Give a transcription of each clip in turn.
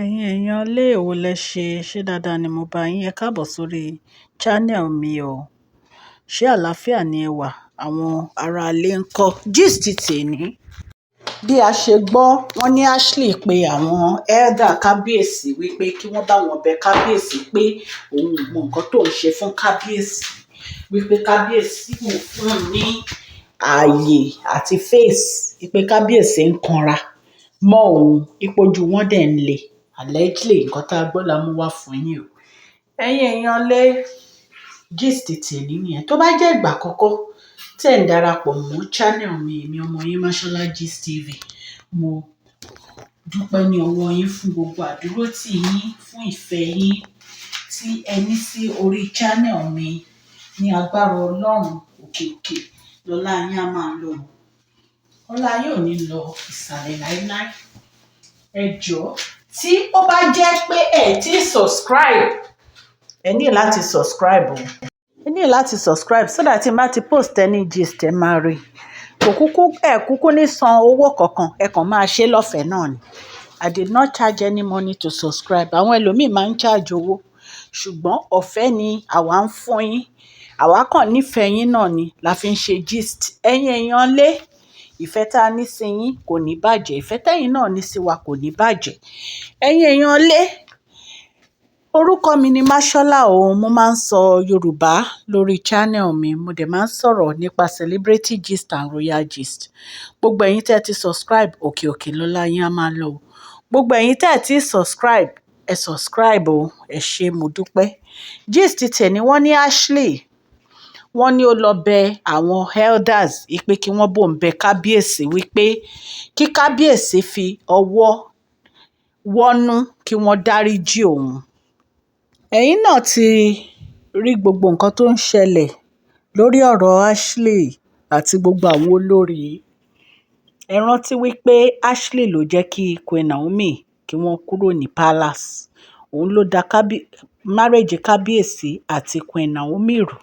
Ẹ̀yin èèyàn ilé, èwo lẹ ṣe? Ṣé dáadáa ni mo bá yín? Ẹ káàbọ̀ sórí channel mi o. Ṣé àlàáfíà ni ẹ wà? Àwọn ará ilé ń kọ́. Gist tèmi. Bí a ṣe gbọ́, wọ́n ní Ashley pé àwọn elder kábíyèsí wípé kí wọ́n bá wọn bẹ kábíyèsí pé òun ò mọ nǹkan tó ń ṣe fún kábíyèsí, wípé kábíyèsí kò fún un ní ààyè àti face, wípé kábíyèsí ń kanra mọ́ òun, wípé ojú wọn dẹ̀ ń le. Allegedly, nǹkan tá a gbọ́ la mú wá fún yín o. Ẹ̀yin èèyàn lé, gist tèmi nìyẹn. Tó bá jẹ́ ìgbà àkọ́kọ́ tí ẹ̀ ń darapọ̀ mọ́ channel mi, èmi ọmọ yín Mashola Gist TV, mo dúpẹ́ ní ọwọ́ yín fún gbogbo àdúrótì yín, fún ìfẹ́ yín tí ẹ ní sí orí channel mi. Ní agbára Ọlọ́run, òkè òkè lọ́lá yín á máa lọ. Ọlá yín ò ní lọ ìsàlẹ̀ láíláí. Ẹ jọ̀ọ́, tí ó bá jẹ́ pé ẹ ti subscribe, ẹ ní láti subscribe o. Ẹ ní láti subscribe so that tí n bá ti post any gist, ẹ máa rí. Kò kúkú, ẹ kúkú ní san owó kankan, ẹ kàn máa ṣe lọ́fẹ̀ẹ́ náà ni. I did not charge any money to subscribe. Àwọn ẹlòmíì máa ń charge owó, ṣùgbọ́n ọ̀fẹ́ ni àwa ń fún yín. Àwa kàn nífẹ̀ẹ́ yín náà ni la fi ń ṣe gist. Ẹ̀yin èèyàn lé, ìfẹ́ tá a ní sí yín kò ní bàjẹ́. Ìfẹ́ tẹ́yin náà ní sí wa kò ní bàjẹ́. Ẹ̀yin èèyàn lé, orúkọ mi ni Mashola o. Mo máa ń sọ Yorùbá lórí channel mi. Mo dẹ̀ máa ń sọ̀rọ̀ nípa celebrity gist and royal gist. Gbogbo ẹ̀yin tí ẹ ti subscribe, òkè òkè lọ́lá yín á máa lọ o. Gbogbo ẹ̀yin tí ẹ ti subscribe, ẹ subscribe o. Ẹ ṣé, mo dúpẹ́. Gist tèmi, wọ́n ní Ashley, wọ́n ní ó lọ bẹ àwọn elders wípé kí wọ́n bóun bẹ kábíyèsí, wípé kí kábíyèsí fi ọwọ́ wọ́nú, kí wọ́n dáríjì òun. Ẹ̀yin náà ti rí gbogbo nǹkan tó ń ṣẹlẹ̀ lórí ọ̀rọ̀ Ashley àti gbogbo àwọn olórí. Ẹ rántí wípé Ashley ló jẹ́ kí Queen Naomi kí wọ́n kúrò ní palace. Òun ló da marriage kábíyèsí àti Queen Naomi rú,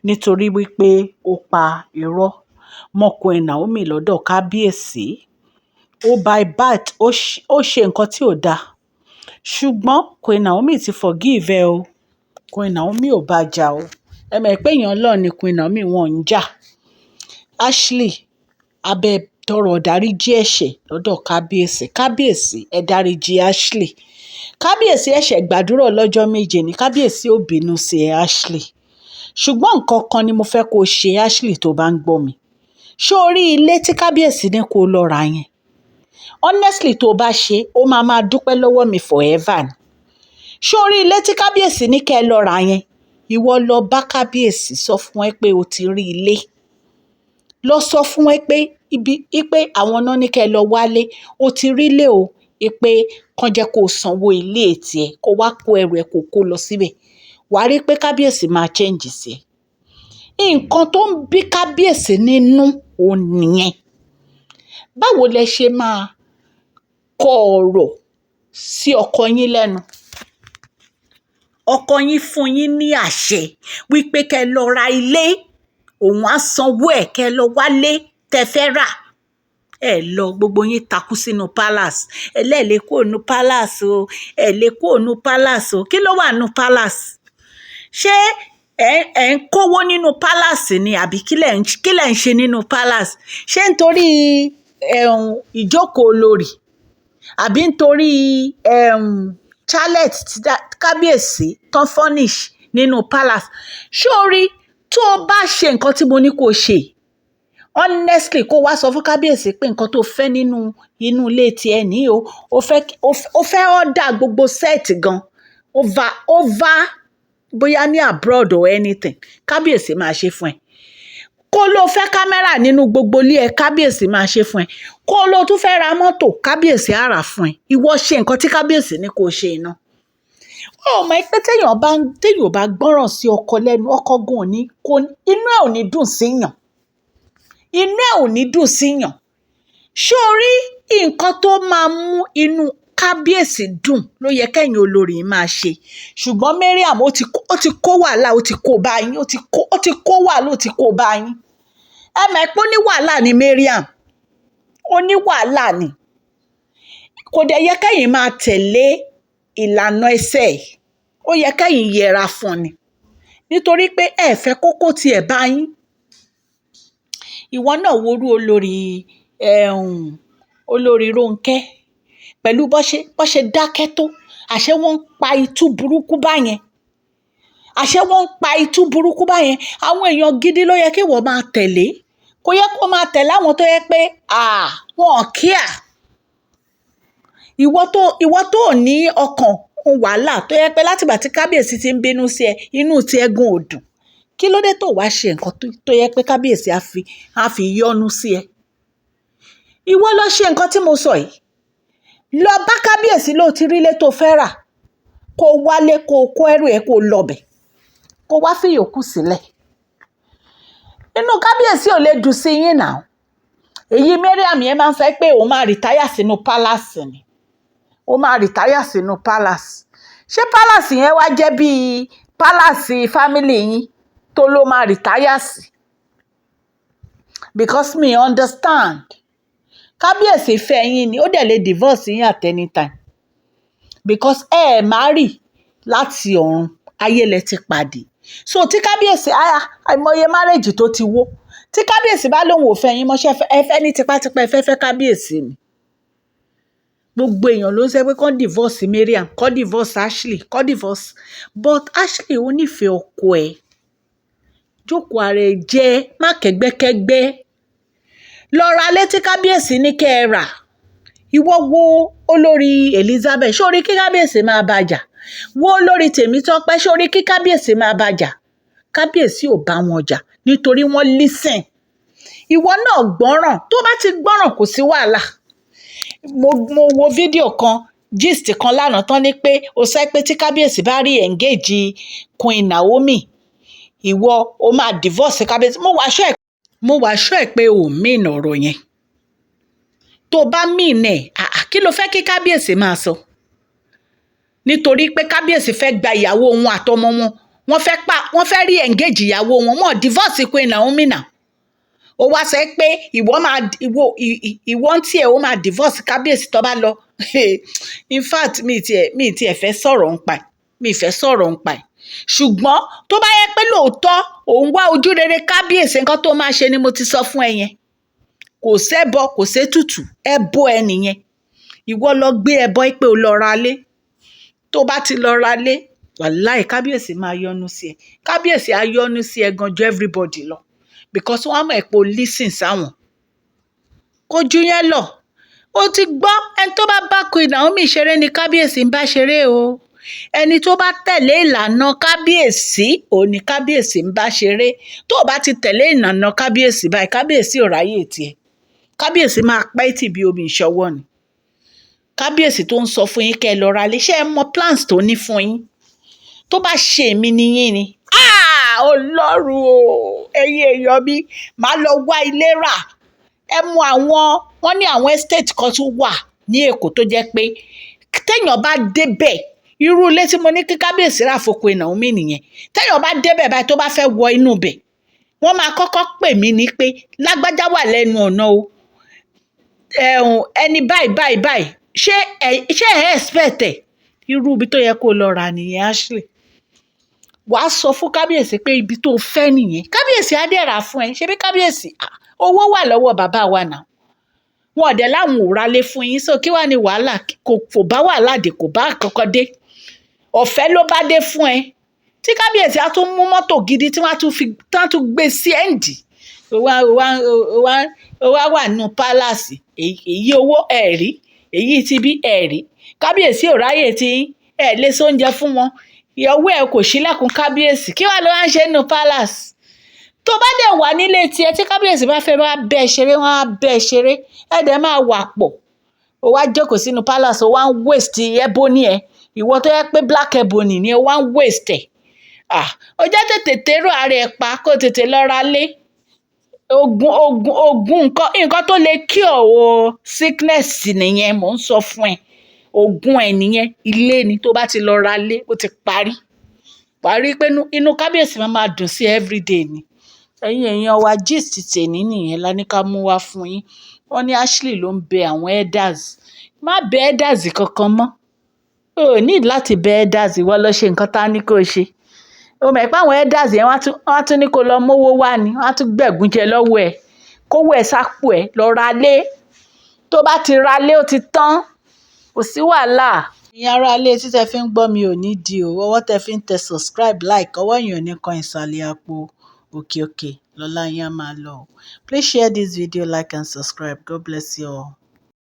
nítorí wípé ó pa irọ́ mọ́ Queen Naomi lọ́dọ̀ kábíyèsí. Ó by birth, ó ṣe nǹkan tí ò da, ṣùgbọ́n Queen Naomi ti forgive ẹ o. Queen Naomi ò bá jà o. Ẹ mọ̀ pé èèyàn Ọlọ́run ni Queen Naomi, wọ́n ń jà. Ashley abẹ́ tọrọ ìdáríjì ẹ̀ṣẹ̀ lọ́dọ̀ kábíyèsí. Kábíyèsí, ẹ dáríjì Ashley. Kábíyèsí ẹ̀ṣẹ̀ gbàdúrà ọlọ́jọ́ 7 ní kábíyèsí ò bínú sí ẹ, Ashley. Ṣùgbọ́n nǹkan kan ni mo fẹ́ kó ṣe, Ashley, tó bá ń gbọ́ mi. Ṣé o rí ilé tí kábíyèsí ní kó lọ rà yẹn? Honestly, tó bá ṣe, ó máa máa dúpẹ́ lọ́wọ́ mi forever ni. Ṣé o rí ilé tí kábíyèsí ní kẹ́ ẹ lọ rà yẹn? Ìwọ lọ bá kábíyèsí, sọ fún ẹ pé o ti rí ilé. Lọ sọ fún ẹ pé ibi pé àwọn náà ní kẹ́ ẹ lọ wálé, o ti rí ilé o, pé kàn jẹ́ kó sanwó ilé tiẹ̀, kó wá kó ẹrù ẹ, kó kó lọ síbẹ̀. Wàá rí pé kábíyèsí máa change sí ẹ. Nǹkan tó ń bí kábíyèsí nínú òun nìyẹn. Báwo lẹ ṣe máa kọ ọ̀rọ̀ sí ọkọ yín lẹ́nu? Ọkọ yín fún yín ní àṣẹ wípé kẹ́ ẹ lọ ra ilé, òun á sanwó ẹ̀, kẹ́ ẹ lọ wálé tẹ́ fẹ́ rà. Ẹ lọ, gbogbo yín takú sínú palace. Ẹ lẹ́ẹ̀ kúrò nínú palace o, ẹ lè kúrò nínú palace o. Kí ló wà nínú palace? Ṣé ẹ ń kówó nínú palace ni, àbí kí lẹ̀ ń ṣe nínú palace? Ṣé nítorí ìjókòó olórí, àbí nítorí chalet tí kábíyèsí tán furnish nínú palace? Ṣé o rí, tó o bá ṣe nǹkan tí mo ní kó ṣe, honestly, kó wá sọ fún kábíyèsí pé nǹkan tó fẹ́ nínú inú ilé tí ẹ ní o, o fẹ́ order gbogbo set gan over bóyá ní abroad or anything, kábíyèsí máa ṣe fún ẹ. Kó ló fẹ́ camera nínú gbogbo ilé ẹ, kábíyèsí máa ṣe fún ẹ. Kó ló tún fẹ́ ra mọ́tò, kábíyèsí á rà fún ẹ. Ìwọ ṣe nǹkan tí kábíyèsí ní kó ṣe iná. Ó mọ̀ pé téèyàn bá gbọ́ràn sí ọkọ lẹ́nu, ọkọ gan ò ní kó inú ẹ̀ ò ní dùn síyàn, inú ẹ̀ ò ní dùn síyàn. Ṣé o rí nǹkan tó máa mú inú kábíyèsí dùn ló yẹ kẹ́yìn olórí máa ṣe. Ṣùgbọ́n Mariam, ó ti kó wàhálà, ó ti kó bá yín, ó ti kó wàhálà, ó ti kó bá yín. Ẹ mọ̀ pé ó ní wàhálà ni Mariam, ó ní wàhálà ni. Kò dẹ̀ yẹ kẹ́yìn máa tẹ̀lé ìlànà ẹsẹ̀ ẹ̀, ó yẹ kẹ́yìn yẹra fún ni, nítorí pé ẹ fẹ́ kókó tiẹ̀ bá yín. Ìwọ náà worú olórí ẹ̀hún, olórí Rónkẹ́, pẹ̀lú bó ṣe dákẹ́ tó, àṣé wọ́n ń pa itú burúkú báyẹn, àṣé wọ́n ń pa itú burúkú báyẹn. Àwọn èèyàn gidi ló yẹ kí wọ́n máa tẹ̀lé. Kò yẹ kó máa tẹ̀lé àwọn tó yẹ pé wọn ò kíà. Ìwọ tó ní ọkàn wàhálà, tó yẹ pé látìgbà tí kábíyèsí ti ń bínú sí ẹ, inú ti ẹ gan ò dùn, kí ló dé tó wàá ṣe nǹkan tó yẹ pé kábíyèsí á fi yọ́nú sí ẹ? Ìwọ lọ ṣe nǹkan tí mo sọ yìí. Lọ bá kábíyèsí, ló ti rí ilé tó fẹ́ rà, kó wálé, kó kó ẹrù ẹ, kó lọ bẹ̀, kó wá fi yòókù sílẹ̀. Inú kábíyèsí ò lè dùn sí yín náà. Èyí Mariam yẹn máa ń sọ pé òun máa retire sínú palace ni, ó máa retire sínú palace. Ṣé palace yẹn wá jẹ́ bíi palace family yín tó ló máa retire sí? Because me understand, kábíyèsí fẹ́ yín ni, ó dẹ̀ lè divorce yín at any time, because ẹ ẹ̀ marry láti ọ̀run, ayé lẹ ti pàdé. So tí kábíyèsí, àìmọye marriage tó ti wó, tí kábíyèsí bá lóun ò fẹ́ yín mọ́ṣẹ́, ẹ fẹ́ ní tipátipá ẹ fẹ́ fẹ́ kábíyèsí ni. Gbogbo èèyàn ló ń sọ pé kán divorce Mariam, kán divorce Ashley, kán divorce, but Ashley, ó nífẹ̀ẹ́ ọkọ ẹ̀. Jókòó ara ẹ jẹ́, má kẹ́gbẹ́kẹ́gbẹ́. Lọ ra létí kábíyèsí ní kẹ́ ẹ rà. Ìwọ wo olórí Elizabeth, sórí kí kábíyèsí máa bàjà? Wo olórí Tèmítọ́pẹ́, sórí kí kábíyèsí máa bàjà? Kábíyèsí ò bá wọn jà nítorí wọ́n listen. Ìwọ náà gbọ́ràn. Tó bá ti gbọ́ràn, kò sí wàhálà. Mo wo fídíò kan, gist kan lánàá, tán ní pé o sọ pé tí kábíyèsí bá rí engage Queen Naomi, ìwọ o máa divorce kábíyèsí. Mo wá sọ ẹ̀ pé o mean ọ̀rọ̀ yẹn. Tó bá mean ẹ̀, kí ló fẹ́ kí kábíyèsí máa sọ? Nítorí pé kábíyèsí fẹ́ gba ìyàwó wọn àtọmọ wọn, wọ́n fẹ́ pa, wọ́n fẹ́ rí engage ìyàwó wọn, wọ́n divorce Queen Naomi náà. Ó wá sọ pé ìwọ máa ìwọ ìwọ ń tiẹ̀, ó máa divorce kábíyèsí tó bá lọ. In fact, mi tiẹ̀ fẹ́ sọ̀rọ̀ ń pa ẹ̀, mi fẹ́ sọ̀rọ̀ ń pa ẹ̀. Ṣùgbọ́n tó bá yẹ pé lóòótọ́ òun wá ojú rere kábíyèsí, nǹkan tó máa ṣe ni mo ti sọ fún ẹ yẹn. Kò sẹ́bọ, kò sétùtù, ẹbọ ẹ nìyẹn. Ìwọ lọ gbé ẹbọ pé o lọ ra lé. Tó bá ti lọ ra lé, wàláì, kábíyèsí máa yọ́nú sí ẹ. Kábíyèsí á yọ́nú sí ẹ gan ju everybody lọ, because wọ́n á mọ̀ ẹ́ pé o listen sáwọn. Kò ju yẹn lọ. Ó ti gbọ́, ẹni tó bá bá Queen Naomi ṣeré ni kábíyèsí ń bá ṣeré o. Ẹni tó bá tẹ̀lé ìlànà kábíyèsí, òun ni kábíyèsí ń bá ṣeré. Tó o bá ti tẹ̀lé ìlànà kábíyèsí báyìí, kábíyèsí ò ráyè tiẹ̀. Kábíyèsí máa pẹ́ tì bí omi ìṣọwọ́ ni. Kábíyèsí tó ń sọ fún yín kẹ́ ẹ lọ ra lé, ṣé ẹ mọ plans tó ní fún yín? Tó bá ṣe èmi ni yín ni, ah, Ọlọ́run o, ẹ̀yin èèyàn mi, màá lọ wá ilé rà. Ẹ mú àwọn, wọ́n ní àwọn estate kan tún wà ní Èkó tó jẹ́ pé téèyàn bá débẹ̀, irú ilé tí mo ní kí kábíyèsí rà fún Queen Naomi nìyẹn, téèyàn bá débẹ̀ báyìí, tó bá fẹ́ wọ inú ibẹ̀, wọ́n máa kọ́kọ́ pè mí ní pé lágbájá wà lẹ́nu ọ̀nà o, ẹ̀hún ẹni báyìí báyìí báyìí, ṣé ẹ expect ẹ̀? Irú ibi tó yẹ kó lọ rà nìyẹn. Ashley, wàá sọ fún kábíyèsí pé ibi tó fẹ́ nìyẹn, kábíyèsí á dẹ̀ rà fún ẹ. Ṣebí kábíyèsí, owó wà lọ́wọ́ bàbá wa náà, wọn ò dẹ̀ láwọn ò ralé fún yín, so kí wàá ní wàhálà? Kò bá wàhálà dé, kò bá kankan dé, ọ̀fẹ́ ló bá dé fún ẹ, tí kábíyèsí á tún mú mọ́tò gidi tí wọ́n á tún fi tí wọ́n á tún gbé sí ẹ̀ǹdì. Ó wá wà nínú palace, èyí owó ẹ̀ rí, èyí tí bí ẹ̀ rí, kábíyèsí ò ráyè tí ẹ̀ lè sóúnjẹ fún wọn, ìyàwó ẹ̀ kò ṣílẹ̀kùn kábíyèsí. Kí wàá ló wá ń ṣe nínú palace? Tó bá dẹ̀ wà nílé tiẹ̀, tí kábíyèsí bá fẹ́ bá bẹ́ ẹ ṣeré, wọ́n á bẹ́ ẹ ṣeré, ẹ̀ dẹ̀ máa wà pọ̀. Ó wá jókòó sínú palace, ó wá ń waste ebony ẹ̀. Ìwọ tó yẹ pé black ebony ni, ó wá ń waste ẹ̀. Ah, ó jẹ́ tètè tèrò ara ẹ̀ pa, kó tètè lọ ra lé. Ogun, ogun, ogun, nǹkan tó lè cure o sickness nìyẹn, mò ń sọ fún ẹ. Ogun ẹ nìyẹn, ilé ni. Tó bá ti lọ ra lé, ó ti parí parí pé inú kábíyèsí máa máa dùn sí everyday ni. Ẹ̀yin èèyàn wa, gist tèmi nìyẹn la ní ká mú wá fún yín. Wọ́n ní Ashley ló ń bẹ àwọn elders. Má bẹ elders kankan mọ́. O ò need láti bẹ elders, ìwọ lọ ṣe nǹkan tá ní kó ṣe. O mọ̀ pé àwọn elders yẹn wọ́n á tún ní kó lọ mówó wá ni, wọ́n á tún gbẹ̀gún jẹ lọ́wọ́ ẹ. Kówó ẹ sápò ẹ, lọ ra lé. Tó bá ti ra lé, ó ti tán. Kò sí wàhálà. Ìyẹn ará ilé, tí tẹ fi ń gbọ́ mi ò ní di o. Ọwọ́ tẹ fi ń tẹ subscribe, like, ọwọ́ yẹn ò ní kan ìsàlẹ̀ àpò. Òkè òkè lọ́lá yín á máa lọ. Please share this video, like and subscribe. God bless you all.